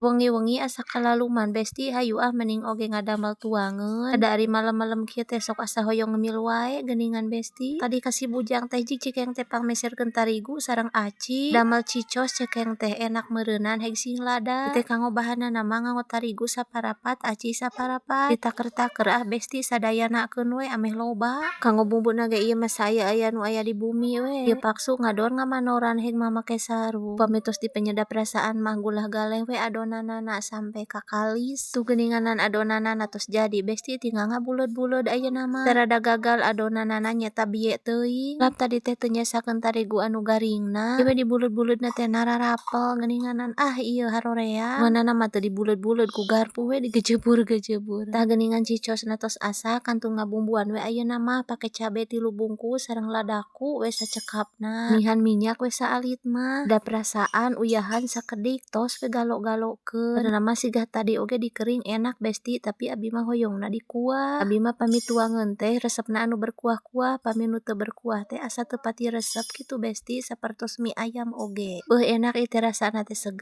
Wengi-wengi asa kalaluman, Besti. Hayu ah, mending oge ngadamel tuangeun. Da ari malem-malem kieu teh sok asa hoyong ngemil wae geuningan, Besti. Tadi ka si Bujang teh, "Jig," cekeng teh, "pangmeserkeun tarigu sareng aci, damel cicos," cekeng teh, "enak meureunan heg sing lada." Teh kanggo bahanana mah nganggo tarigu saparapat, aci saparapat, ditaker-taker ah, Besti, sadayanakeun we ameh loba. Kanggo bumbuna ge ieu mah saaya-aya nu aya di bumi we. Ieu paksu ngador ngamanoran heg mamake sarung. Upami tos di penyedap rasaan mah gulah galeh we adonanana sampe ka kalis. Tuh geuninganan, adonanana tos jadi, Besti, tinggal ngabuleud-buleud ayeuna mah. Rada gagal adonanana nyaeta bieu teuing. Lap tadi teh teu nyesakeun tarigu anu garingna, ieu we dibuleud-buleudna teh nararapel geuninganan. Ah, ieu harorea. Ngeunana mah teu dibuleud-buleud, ku garpu we digejebur-gejebur. Tah geuningan, cicosna tos asak, kantun ngabumbuan we ayeuna mah, pake cabe 3 bungkus sareng ladaku we sacekapna. Mamihan minyak we saalit mah. Da perasaan uyahan sakedik, tos we galo-galokeun. Sebenarna mah siga tadi oge dikering enak, Besti, tapi abi mah hoyongna dikuah. Abi mah pami tuangeun teh resepna anu berkuah-kuah, pami nu teu berkuah teh asa teu pati resep kitu, Besti, sapertos mie ayam oge. Beuh, enak ieu teh, rasana teh seger.